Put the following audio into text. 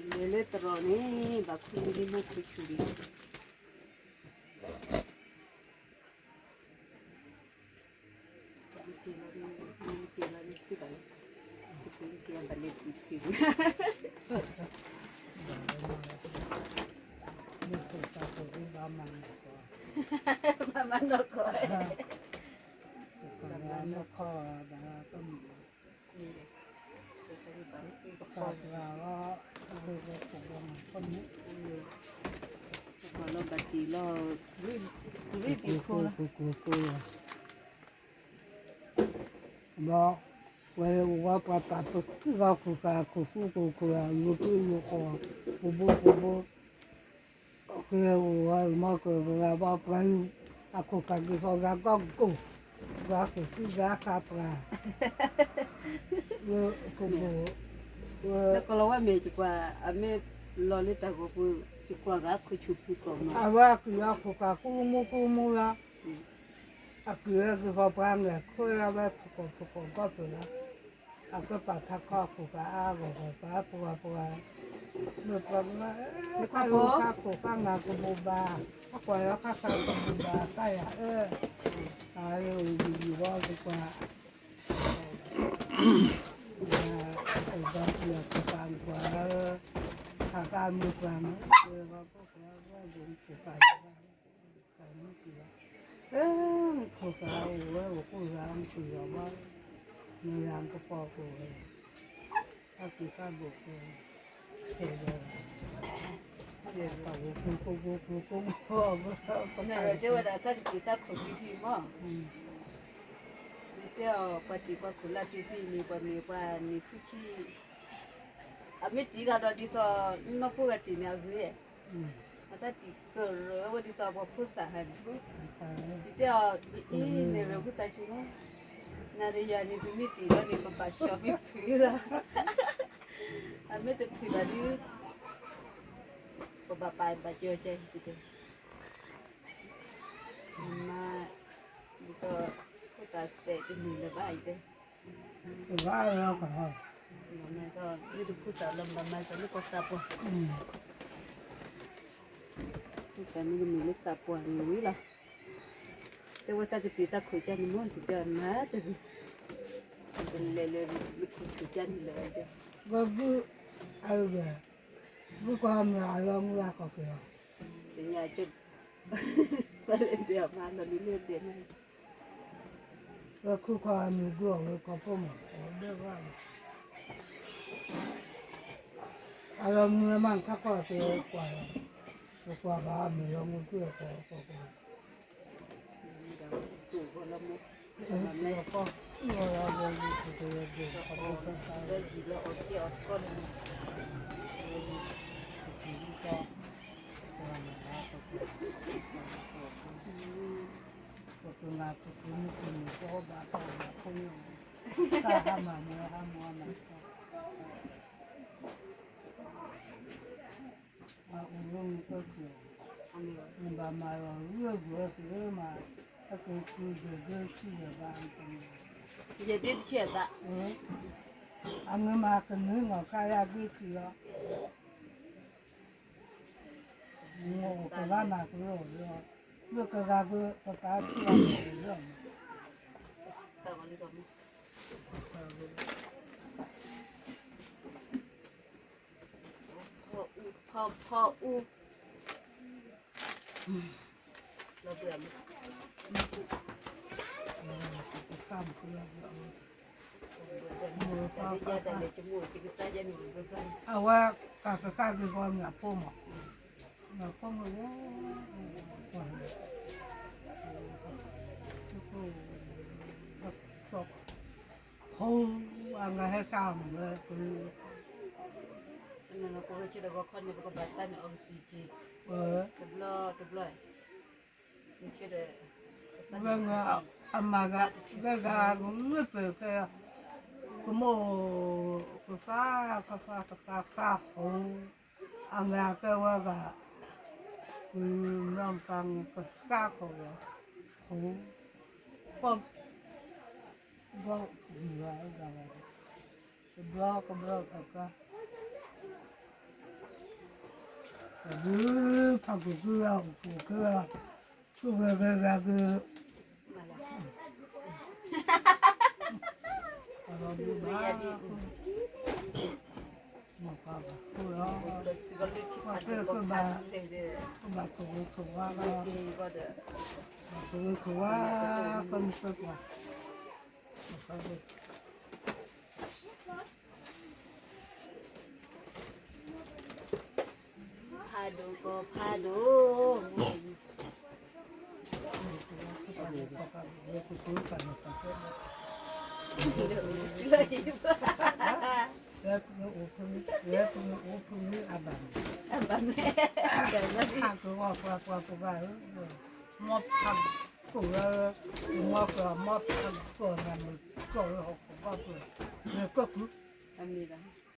လဲၤလၢတရီးန့ၣ် ဘၣ်ခူၣ်လံ မ့ၢ်ခူၣ်ဆူၣ်လံ. ဘၣ်မၤနီၢ်ကီၢ်, ဘၣ်မၤနီၢ်ကီၢ်, ပှၤလီၤဘၣ်တံၢ်လီၤ, ရ့ဒံးဖိလီၤ, ဒီး ပှၤအိၣ်ဝဲပှၤပာ်ပတုာ်ဂၤခိၣ်ဃူခိၣ်ဃူ အလိၤကလိၤဃီ, ဖိဖိဖိဖိ, ကဲအိၣ်ဝဲမ့ၢ်ကဂၤဘၣ်ပှၤ, အခိၣ်ကးက့ၤဃီဂၤကီၢ်ကိၢ်, ဂၤခိၣ်ဃူဂၤဃးပှၤ, လၢကလီၤဝဲမ့ၢ် ယကွၢ် အမ့ၢ်လီၤလၢတၢ်ဂီၤပူၤ ယကွၢ်ဂၤခိၣ်ဆူၣ်ဖုကီၢ်မး, အဝဲအက့ၤအခိၣ်ကးကူမူကူမူလီၤ. အက့ၤဝဲက့ၤဃီပှၤမဲာ်ခွဲဝဲထူကီၢ်ထူကီၢ်ကီၢ်ပၢၢ်လီၤ. အကပာ်ဖးခီအခိၣ်ကးအါဂီၢ်ဂီၢ် ပှၤပှၤပှၤ, မ့ၢ်ပှၤကမၤ, ခါလီၤခါခိၣ်ခါနၢ်ကဘိးဘၣ်, ခါကွၢ်လီၤခါခါကဘိးဘၣ် တၢ်ယၤအၢ, အအိၣ်ယံၤယံၤဝဲကကွၢ်, ပှၤပှၤပှၤပှၤကွၢ်, ခါခါမ့ၢ်ပှၤမ့ၢ် ခိၣ်ကးအိၣ်ဝဲအိၣ်ကိၢ်ဂၤမ့ၢ်ပှၤ, မ့ၢ်ယၤကပီၤကိၢ်ဝဲ, အက့ၤကါဘိၣ်ကိၢ်, တဲဝဲဒၣ်, တဲဝဲဒၣ် တၢ်ကတံာ်တၢ်ခိၣ်ဖံဖံမး, တဲအီၤ ပှၤတံာ်ပှၤခိၣ်လၢတံၢ်ဖံန့ၣ် ပှၤမ့ၢ်ပှၤနံၣ်ဖုဆံ အမ့ၢ်တံၤဂၤဒီးဒ်သိး နီၢ်ဖိဂၤတံၢ်န့ၣ်အဂ့ၤ, အတၢ်တံာ်ကရၢဝဲဒ်သိးပှၤဖိသၣ်ဟဲန့ၣ်, ယတဲအီၤ အံၤ န့ၣ်ရၢၢ်ဖိသၣ်က့ၤမး, နၤဒီးယၤန့ၣ် ပမ့ၢ်တံၢ်လီၤန့ၣ် ပဘၣ်ဆှီမ့ၢ်ဖုးလီၤ, အမ့ၢ်တဖုးဘၣ်ဒီး ပဘၣ်ပာ်ဘၣ်ကၢကဲ ယတဲ မၤ ဒ်သိး ဖိသၣ်စတဲးတမုာ်လၢၤဘၣ်အံၤတဲ, ဘၣ်လီၤကဟီ, မ့ၢ်တဖိသၣ်လၢဘၣ်မၤစၢၤလၢကီၢ်သးပှၢ်, ဖိသၣ်မ့ၢ်တမုာ်လၢသးပှၢ်န့ၣ်ဝံၤလီၤ, တဲဝဲသးကတံာ်သးခိၣ်ကၢန့ၣ်မ့ၢ် ယတဲမၤတဂ့ၤ, ကလဲၤလၢလၢခိၣ်ဆူၣ်ကၢန့ၣ်လၢၤဝဲတဲ, ဘၣ်ဘု အဂ့ၢ် မ့ၢ်ကွၢ်မ့ၢ်အလီၤမုၢ်အကီၢ်က့ၤလီၤ, တညါကၢ, ကွၢ်လၢဒဲးအမါလီၤနုာ်လၢဒဲးန့ၣ်, လၢခုခီအမံၤဒိၣ်အဝဲကီၢ်ဖိမး အဝဲဒဲးဘၣ်လီၤ, အလီၤမုၢ်မးခါခီက့ၤကွၢ်လီၤ, ပကွၢ်ဘၣ်မ့ၢ်လီၤမုၢ်က့ၤအကီၢ်ကီၢ်က့ၤ ယဒ့တဆံဘၣ်, အမ့ၢ်မၤကနုၤလီၤခါယၤဒ့ခံလီၤ, မ့ၢ်ကဘၣ်မၤကလိာ်လီၤ, မ့ၢ်ကဂၤကပပာ်ထံၣ်လီၤ, ဖီဖီအူ, လီၤဘှံးအမး, အဝဲကကကၢ်က့ၤပှၤမ့ၢ်အဖိမး, မ့ၢ်အဖိမ့ၢ်ဝဲ, ဖိ, အငါဟဲကၢ်မ့ၢ်ဝဲ, ပကဆ့ဒီးဂီၤခီန့ၣ် ပကဘၣ်တၢ်န့ၣ် oxygen တဘျီတဘျီ, ဝဲငါအမၤဂၤ, ဝဲဂၤဂ့ၢ်ပၢၢ်ခဲ, ကမိၣ်, ကဃၣ်, ကဃၣ်ကဃၣ်ဃၣ်ဃၣ်ဃၣ်, အမၤကဲဝဲဂၤ, ကနီၢ်ကါကဃၣ်ဃၣ်ဃၣ်ဃၣ်, ပ ဘီ, တဘျီကဘျီကကါ, တဘျီဖးကကုၢ်အီၤကကါ, ကုၢ်ဂၤဂၤဂၤက, အလီၤဘျုးဘၣ်, မ့ၢ်ပှၤဘၣ်ဃိလီၤ, ပှၤကဘၣ်, ကဘၣ်ကဝ့ၤကဝါလီၤ, ကဝ့ၤကဝါ, ကမုၢ်ကကွၢ်, ဖးဒိၣ်ကီၢ်ဖးဒိၣ်, လၢ, လၢပအိၣ်ဖု, လၢပအိၣ်ဖုအဘၣ်န့ၣ်, အဘၣ်န့ၣ်, ဖးကဝီၤပှၤပှၤကဘၣ်ဧၢ, မ်ဖးကိၢ်လၢ, မ်ကမၤမုၢ်ကီၢ်လၢဟီၣ်ခိၣ်ဘီပူၤ, လၢကီၢ်ပူၤ, အမ့ၢ်လီၤ